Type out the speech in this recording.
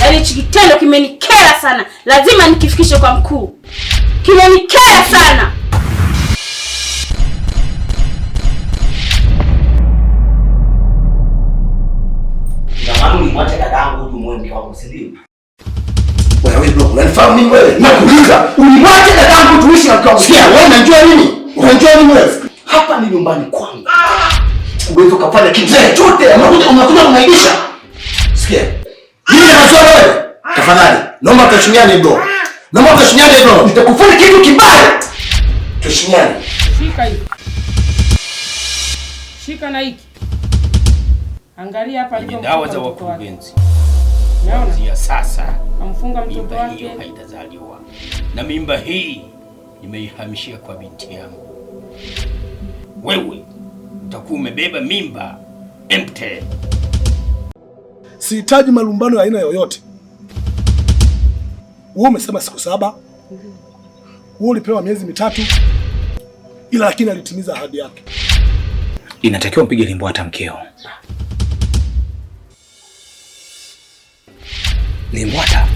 Yaani hichi kitendo kimenikera sana, lazima nikifikishe kwa mkuu. Kimenikera sana. Na maana ulimwacha dadangu huyu mume wangu, si ndio? Wewe bro, unanifahamu mimi wewe? Nakuuliza, ulimwacha dadangu tuishi na mke wangu. Sikia, wewe unajua nini? Unajua nini wewe? Hapa ni nyumbani kwangu. Uweze ukafanya kitu chochote. Unakuja kunaibisha. Sikia. Mimi najua wewe. Tafadhali, naomba tuheshimiane bro. Naomba tuheshimiane bro. Nitakufanya kitu kibaya. Tuheshimiane. Shika hiki. Shika na hiki. Angalia hapa Kwenye alivyo dawa za mtoto wake. wakurugenzi. Umeona? Kuanzia sasa Amfunga mtoto mimba wake. hiyo haitazaliwa, na mimba hii nimeihamishia kwa binti yangu. Wewe utakuwa umebeba mimba empty. Sihitaji malumbano ya aina yoyote. Wewe umesema siku 7, wewe ulipewa miezi 3, ila lakini alitimiza ahadi yake. Inatakiwa mpige limbwata mkeo. Limbwata.